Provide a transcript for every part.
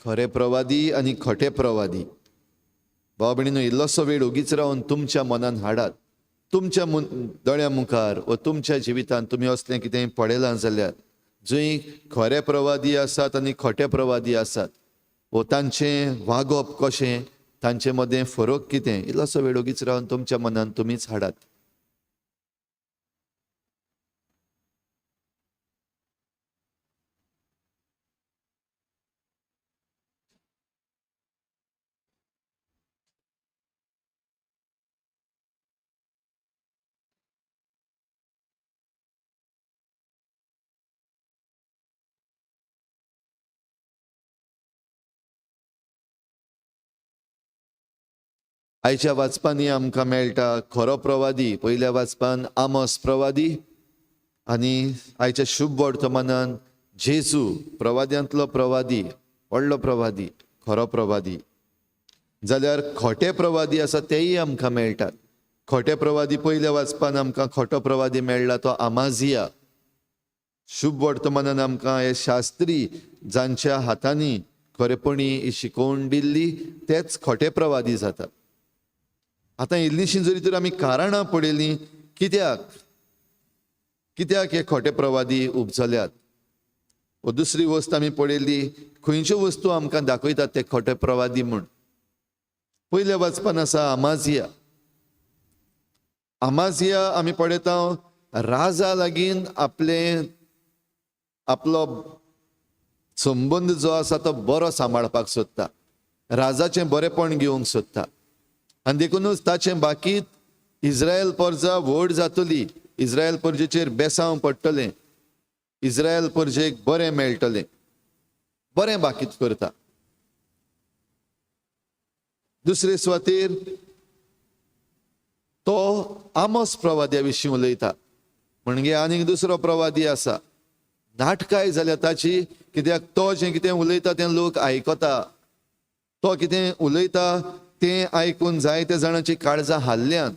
खरे प्रवादी आनी खोटे प्रवादी. भाव भयणीनो, इल्लोसो वेळ ओगीच रावन तुमच्या मनान हाडात. तुमच्या दोळ्या मुखार वा तुमच्या जिवितांत तुमी असलें कितें पळयलां जाल्यार जंय खरे प्रवादी आसात आनी खोटे प्रवादी आसात वो तांचें वागप कशें, तांचे मदें फरक कितें, इल्लोसो वेळ ओगीच रावन तुमच्या मनान तुमीच हाडात. आयच्या वाचपांनी आमकां मेळटा खरो प्रवादी. पयल्या वाचपान आमोस प्रवादी आनी आयच्या शुभ वर्तमानान जेजू प्रवाद्यांतलो प्रवादी, व्हडलो प्रवादी, खरो प्रवादी. जाल्यार खोटे प्रवादी आसा तेय आमकां मेळटात. खोटे प्रवादी पयल्या वाचपान आमकां खोटो प्रवादी मेळ्ळा तो आमाजिया. शुभ वर्तमानान आमकां हे शास्त्री जांच्या हातांनी खरेपणी ही शिकोवण दिल्ली तेच खोटे प्रवादी जातात. आतां इल्लीशी जरी तर आमी कारणां पळयलीं कित्याक कित्याक हे खोटे प्रवादी उपजल्यात. व दुसरी वस्त आमी पळयली खंयच्यो वस्तू आमकां दाखयतात ते खोटे प्रवादी म्हूण. पयल्या वाचपान आसा आमाजिया. आमाजिया आमी पळयता राजा लागीं आपले आपलो संबंद जो आसा तो बरो सांबाळपाक सोदता, राजाचें बरेपण घेवंक सोदता आनी देखूनच ताचें बाकीत इस्रायल परजा व्हड जातली, इस्रायल परजेचेर बेसांव पडटलें, इस्रायल परजेक बरें मेळटलें, बरें बाकीत करता. दुसरे सुवातेर तो आमोस प्रवाद्या विशीं उलयता. म्हणजे आनीक दुसरो प्रवादी आसा. नाटकाय जाल्या ताची, कित्याक तो जें कितें उलयता तें लोक आयकता, तो कितें उलयता तें आयकून जायते जाणांची काळजां हाल्ल्यान.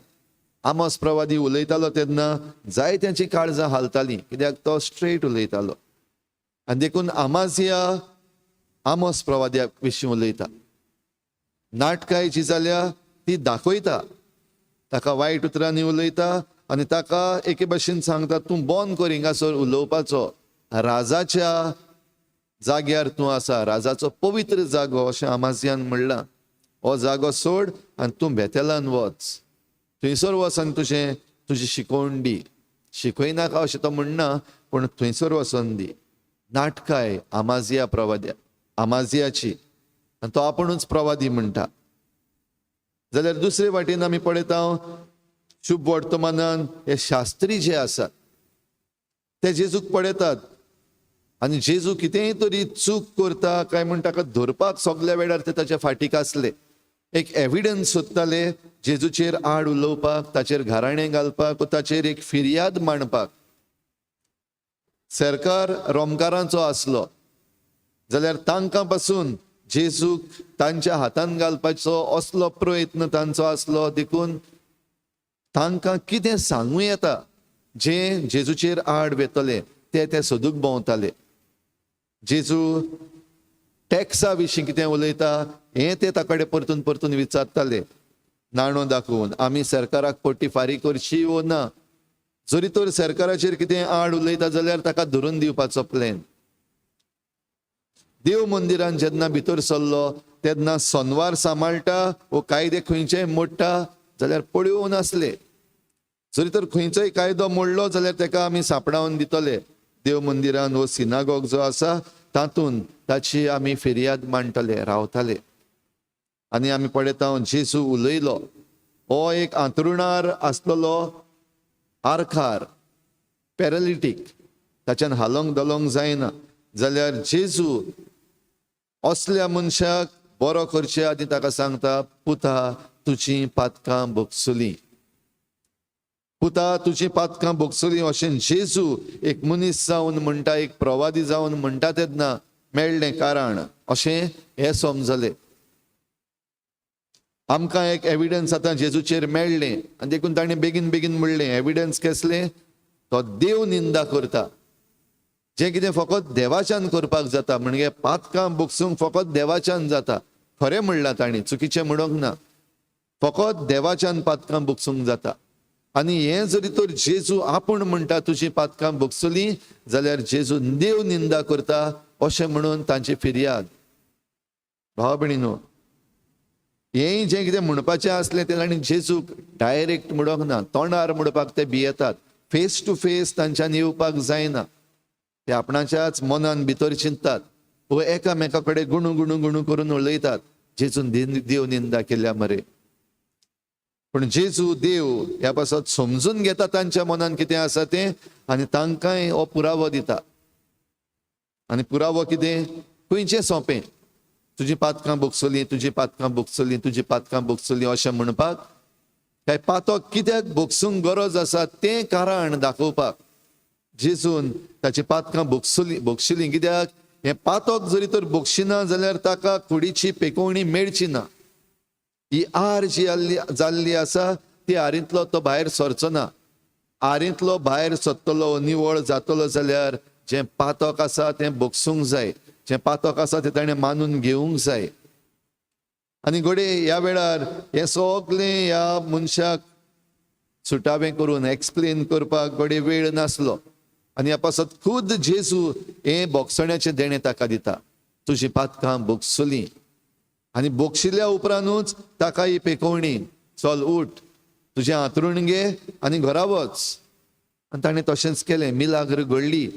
आमोस प्रवादी उलयतालो तेन्ना जायत्यांची काळजां हालतालीं, कित्याक तो स्ट्रेट उलयतालो. आनी देखून आमाजिया आमोस प्रवाद्या विशीं उलयता. नाटकाय जी जाल्या ती दाखयता, ताका वायट उतरांनी उलयता आनी ताका एके भशेन सांगता तूं बंद कर हिंगासर उलोवपाचो, राजाच्या जाग्यार तूं आसा, राजाचो पवित्र जागो अशें आमाजियान म्हणलां. हो जागो सोड आनी तूं बेतेलान वच, थंयसर वच आनी तुजें तुजी शिकोवण दी. शिकयनाका अशें तो म्हणना, पूण थंयसर वचोन दी. नाटकाय आमाजिया प्रवाद्या आमाजियाची आनी तो आपुणूच प्रवादी म्हणटा. जाल्यार दुसरे वाटेन आमी पळयता शुभ वर्तमानान हे शास्त्री जे आसात ते जेजूक पळयतात आनी जेजू कितेंय तरी चूक करता काय म्हूण ताका धरपाक सगल्या वेळार ते ताच्या फाटीक आसले. एक एविडन्स सोदताले जेजूचेर आड उलोवपाक, ताचेर घाराणें घालपाक, ताचेर एक फिर्याद मांडपाक. सरकार रोमकारांचो आसलो जाल्यार तांकां पासून जेजूक तांच्या हातान घालपाचो असलो प्रयत्न तांचो आसलो. देखून तांकां कितें सांगूं येता जें जेजूचेर आड वेतले ते ते सोदूंक भोंवताले. जेजू टॅक्सा विशीं कितें उलयता हें ते ताकडे परतून परतून विचारताले, नाणो दाखोवन आमी सरकाराक पट्टी फारीक करची वो ना. जरी तर सरकाराचेर कितें आड उलयता जाल्यार ताका धरून दिवपाचो प्लॅन. देव मंदिरान जेन्ना भितर सरलो तेन्ना सोनवार सांबाळटा वो कायदे खंयचेय मोडटा जाल्यार पळोवन आसले. जरी तर खंयचोय कायदो मोडलो जाल्यार ताका आमी सांपडावन दितले. देव मंदिरान वो सिनागोग जो आसा तातूंत ताची आमी फिर्याद मांडटले, रावताले. आनी आमी पळयता जेजू उलयलो. हो एक आंतरुणार आसलेलो आरखार, पॅरालिटीक, ताच्यान हालोंक धलोंक जायना. जाल्यार जेजू असल्या मनशाक बरो करचे आदी ताका सांगता, पुता तुजी पातकां भोगसली, पुता तुजी पातकां भोगसली. अशें जेजू एक मनीस जावन म्हणटा, एक प्रवादी जावन म्हणटा तेन्ना मेळ्ळें कारण अशें हें समजलें. आमकां एक एविडन्स आतां जेजूचेर मेळ्ळें आनी देखून ताणें बेगीन बेगीन म्हणलें. एविडन्स केसलें? तो देव निंदा करता. जें कितें फकत देवाच्यान करपाक जाता, म्हणजे पातकां भोगसूंक फकत देवाच्यान जाता. खरें म्हणलां तांणी, चुकीचें म्हणूंक ना. फकत देवाच्यान पातकां भोगसूंक जाता. आनी हें जरी तर जेजू आपूण म्हणटा तुजी पातकां भोगसली जाल्यार जेजू देव निंदा करता अशें म्हणून तांची फिर्याद. भाव भयणीनो, हें जें कितें म्हणपाचें आसलें तें तांणी जेजूक डायरेक्ट म्हणूंक ना. तोंडार म्हणपाक ते भियेतात. फेस टू फेस तांच्यान येवपाक जायना. ते आपणाच्याच मनान भितर चिंततात व एकामेका कडेन गुणू गुणू गुणू करून उलयतात, जेजून देव निंदा केल्या मरे. पूण जेजू देव ह्या पासत समजून घेता तांच्या मनान कितें आसा तें, आनी तांकांय हो पुरावो दिता. आनी पुरावो कितें? खंयचें सोंपें, तुजी पातकां भोगसली, तुजी पातकां भोगसली, तुजी पातकां भोगसली अशें म्हणपाक, काय पातक कित्याक भोगसूंक गरज आसा तें कारण दाखोवपाक जेजून ताची पातकां भोगसली भोगशिली. कित्याक हें पातक जरी तर भोगशिना जाल्यार ताका कुडीची पेकोवणी मेळची ना. ही आर जी जाल्ली आसा ती आरींतलो तो भायर सरचो ना. आरींतलो भायर सरतलो, निवळ जातलो जाल्यार जें पातक आसा तें भोगसूंक जाय, जें पातक आसा तें ताणें मानून घेवंक जाय. आनी घडये ह्या वेळार हें सगलें ह्या मनशाक सुटावें करून एक्सप्लेन करपाक घडये वेळ नासलो. आनी ह्या पासत खुद जेजू हें भोगसण्याचें देणें ताका दिता, तुजी पातकां भोगसली. आनी भोगशिल्ल्या उपरांतूच ताका ही पेकोवणी, चल उठ, तुजें हांतरूण घे आनी घरा वच. आनी ताणें तशेंच केलें. मिलाग्र घडली.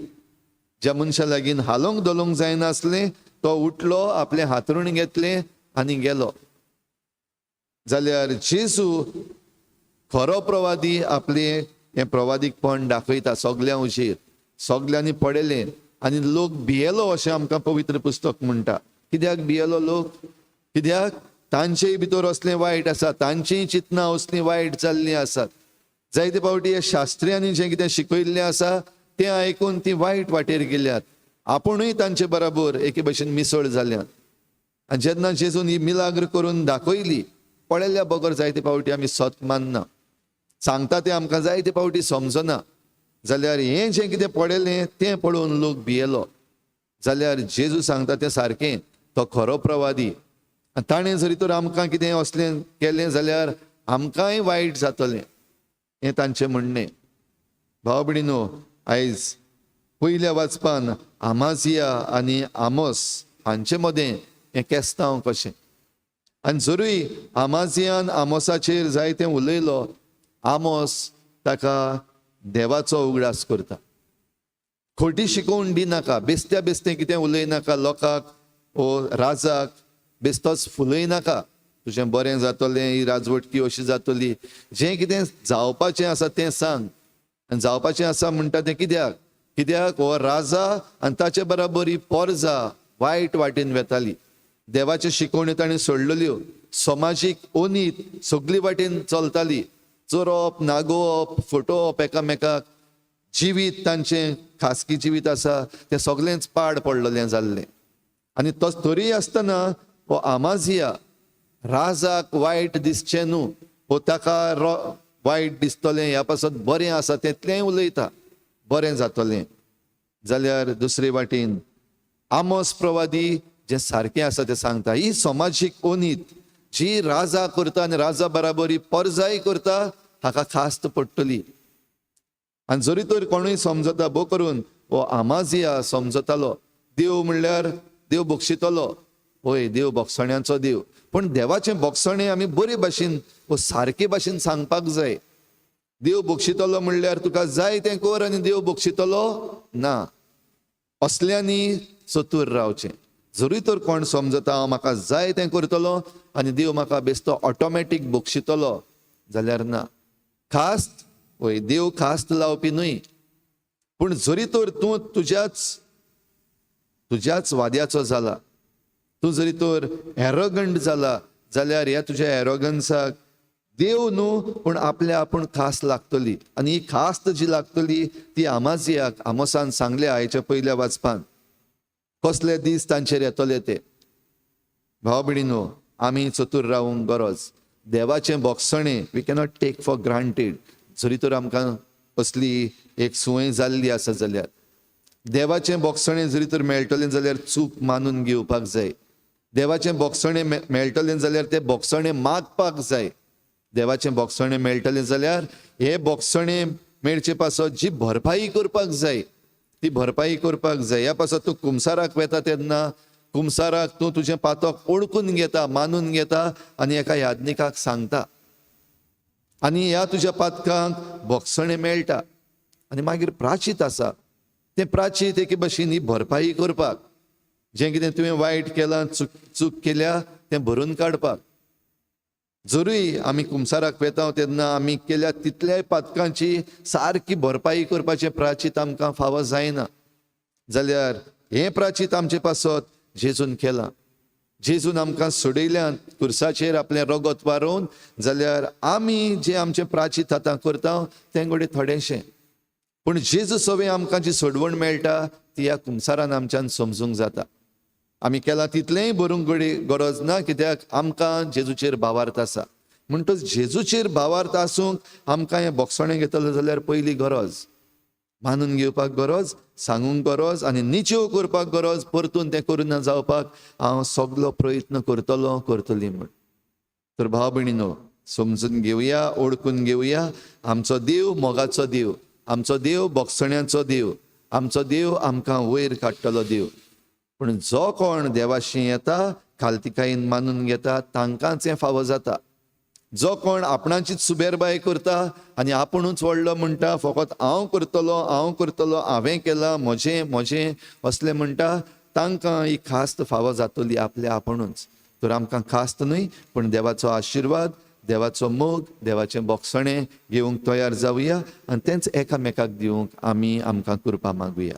ज्या मनशा लागीं हालोवंक धोलोवंक जायनासलें तो उठलो, आपलें हांतरूण घेतलें आनी गेलो. जाल्यार जेजू खरो प्रवादी आपलें हें प्रवादीकपण दाखयता सगल्यां उशीर, सगल्यांनी पळयलें आनी लोक भियेलो अशें आमकां पवित्र पुस्तक म्हणटा. कित्याक भियेलो लोक? कित्याक तांचेय भितर असलें वायट आसा, तांचीय चिंतनां असलीं वायट जाल्लीं आसात. जायते फावटी ह्या शास्त्र्यांनी जें कितें शिकयल्लें आसा तें आयकून ती वायट वाटेर गेल्यात, आपुणूय तांचे बराबर एके भशेन मिसळ जाल्यात. आनी जेन्ना जेजून ही मिलाग्र करून दाखयली, पळयल्ल्या बगर जायते फावटी आमी सत मानना, सांगता तें आमकां जायते फावटी समजना. जाल्यार हें जें कितें पळयलें तें पळोवन लोक भियेलो. जाल्यार जेजू सांगता तें सारकें, तो खरो प्रवादी. आनी ताणें जरी तर आमकां कितें असलें केलें जाल्यार आमकांय वायट जातलें, हें तांचें म्हणणें. भाव भयणीनो, आयज पयल्या वाचपान आमाजिया आनी आमोस हांचे मदें हें केस्तांव कशें. आनी जरूय आमाजियान आमोसाचेर जायतें उलयलो, आमोस ताका देवाचो उगडास करता. खोटी शिकोवन दिनाका, बेस्त्या बेस्तें कितें उलयनाका लोकांक ओ राजाक बेस्तोच फुलयनाका, तुजें बरें जातलें, ही राजवटकी अशी जातली, जें कितें जावपाचें आसा तें सांग. आनी जावपाचें आसा म्हणटा तें कित्याक? कित्याक हो राजा आनी ताचे बराबर ही पोरजा वायट वाटेन वेताली. देवाच्यो शिकवण्यो ताणें सोडलेल्यो, समाजीक ओनीत सगली वाटेन चलताली, चोरप, नागोवप, फटोवप एकामेकाक, जिवीत तांचें खासगी जिवीत आसा तें सगलेंच पाड पडलेलें जाल्लें. आनी तो तरीय आसतना हो आमाजिया राजाक वायट दिसचें न्हू, हो ताका वायट दिसतलें ह्या पासत बरें आसा तेतलेंय उलयता, बरें जातलें. जाल्यार दुसरे वाटेन आमोस प्रवादी जें सारकें आसा तें सांगता. ही समाजीक ओनीत जी राजा करता आनी राजा बराबर ही परजाय करता, हाका खास्त पडटली. आनी जरी तर कोणूय समजता, भो करून हो आमाजिया समजतालो, देव म्हणल्यार देव बक्षितलो, हय देव बक्षण्याचो देव, पूण देवाचें बक्षणें आमी बरे भाशेन वो सारके भाशेन सांगपाक जाय. देव बक्षितलो म्हणल्यार तुका जाय तें कर आनी देव बक्षितलो ना, असल्यांनी चतूर रावचें. जरूय तर कोण समजता हांव म्हाका जाय तें करतलो आनी देव म्हाका बेस्तो ऑटोमॅटीक बक्षितलो जाल्यार ना. खास्त वय देव खास्त लावपी न्हय, पूण जरी तर तूं तुज्याच वाद्याचो जाला, तूं जरी तर एरोगंट जाला जाल्यार ह्या तुज्या एरोगन्साक देव न्हू पूण आपल्या आपूण खास लागतली. आनी ही खास्त जी लागतली ती आमाजियाक आमोसान सांगल्या आयच्या पयल्या वाचपान, कसले दीस तांचेर येतले ते. भाव भयणीनो, आमी चतूर रावूंक गरज. देवाचें बोगसणें we cannot take for granted. जरी तर आमकां असली एक संवय जाल्ली आसा जाल्यार देवाचें बोगसणें जरी तर मेळटलें जाल्यार चूक मानून घेवपाक जाय. देवाचें बोगसणें मेळटलें जाल्यार तें बोगसणें मागपाक जाय. देवाचें बोगसणें मेळटलें जाल्यार हे बोगसणें मेळचे पासत जी भरपाई करपाक जाय ती भरपाई करपाक जाय. ह्या पासत तूं कुमसाराक वेता तेन्ना कुमसाराक तूं तुजें पातक ओळखून घेता, मानून घेता आनी एका याज्ञिकाक सांगता आनी ह्या तुज्या पातकांक बोगसणें मेळटा. आनी मागीर प्राचीत आसा, तें प्राचीत एके भशेन ही भरपाई करपाक, जें कितें तुवें वायट केलां, चूक केल्या तें भरून काडपाक. जरूय आमी कुमसाराक वेता तेन्ना आमी केल्या तितल्याय पातकांची सारकी भरपाई करपाचें प्राचीत आमकां फावो जायना जाल्यार हें प्राचीत आमचे पासत जेजून केलां. जेजून आमकां सोडयल्यान खुर्साचेर आपलें रगत वारोवन, जाल्यार आमी जें आमचें प्राचीत आतां करता तें घडये थोडेंशें, पूण जेजू सवें आमकां जी सोडवण मेळटा ती ह्या कुमसारान आमच्यान समजूंक जाता. आमी केलां तितलेंय भरूंक घडये गरज ना, कित्याक आमकां जेजूचेर भावार्थ आसा. म्हणटच जेजूचेर भावार्थ आसूंक आमकां हें बोगसणें घेतलें जाल्यार पयली गरज मानून घेवपाक गरज, सांगूंक गरज आनी निचेव करपाक गरज, परतून तें करूं ना जावपाक हांव सगलो प्रयत्न करतलो, करतली म्हूण. तर भाव भयणीनो, समजून घेवया, ओळखून घेवया, आमचो देव मोगाचो देव, आमचो देव बोगसण्याचो देव, आमचो देव आमकां वयर काडटलो देव. पूण जो कोण देवाशी येता, खालतिकायेन मानून घेता, तांकांच हें फावो जाता. जो कोण आपणाचीच सुबेरबाय करता आनी आपुणूच व्हडलो म्हणटा, फकत हांव करतलो, हांव करतलो, हांवें केलां, म्हजें म्हजें असलें म्हणटा, तांकां ही खास्त फावो जातली आपल्या आपुणूच. तर आमकां खास्त न्हय, पूण देवाचो आशिर्वाद, देवाचो मोग, देवाचें बोगसणें घेवंक तयार जावया आनी तेंच एकामेकाक दिवंक आमी आमकां कृपा मागुया.